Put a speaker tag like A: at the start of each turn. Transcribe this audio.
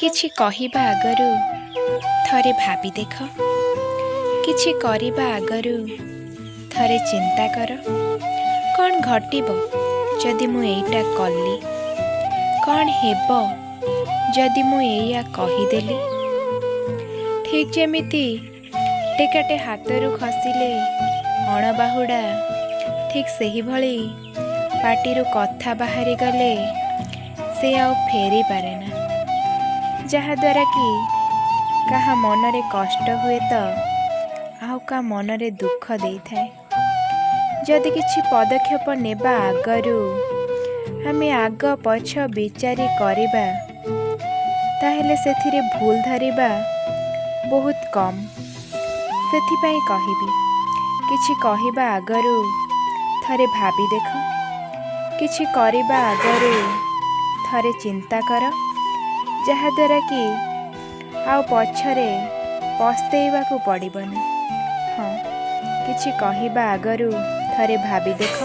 A: କିଛି କହିବା ଆଗରୁ ଥରେ ଭାବି ଦେଖ, କିଛି କରିବା ଆଗରୁ ଥରେ ଚିନ୍ତା କର। କ'ଣ ଘଟିବ ଯଦି ମୁଁ ଏଇଟା କଲି? କ'ଣ ହେବ ଯଦି ମୁଁ ଏଇଆ କହିଦେଲି? ଠିକ୍ ଯେମିତି ଟେକାଟେ ହାତରୁ ଖସିଲେ ଅଣବାହୁଡ଼ା, ଠିକ୍ ସେହିଭଳି ପାଟିରୁ କଥା ବାହାରିଗଲେ ସେ ଆଉ ଫେରିପାରେନା, ଯାହାଦ୍ୱାରା କି କାହା ମନରେ କଷ୍ଟ ହୁଏ ତ ଆଉ କାହା ମନରେ ଦୁଃଖ ଦେଇଥାଏ। ଯଦି କିଛି ପଦକ୍ଷେପ ନେବା ଆଗରୁ ଆମେ ଆଗ ପଛ ବିଚାରି କରିବା, ତାହେଲେ ସେଥିରେ ଭୁଲ ଧରିବା ବହୁତ କମ୍। ସେଥିପାଇଁ କହିବି, କିଛି କହିବା ଆଗରୁ ଥରେ ଭାବି ଦେଖ, କିଛି କରିବା ଆଗରୁ ଥରେ ଚିନ୍ତା କର, ଯାହାଦ୍ୱାରା କି ଆଉ ପଛରେ ପସ୍ତେଇବାକୁ ପଡ଼ିବନି। ହଁ, କିଛି କହିବା ଆଗରୁ ଥରେ ଭାବି ଦେଖ।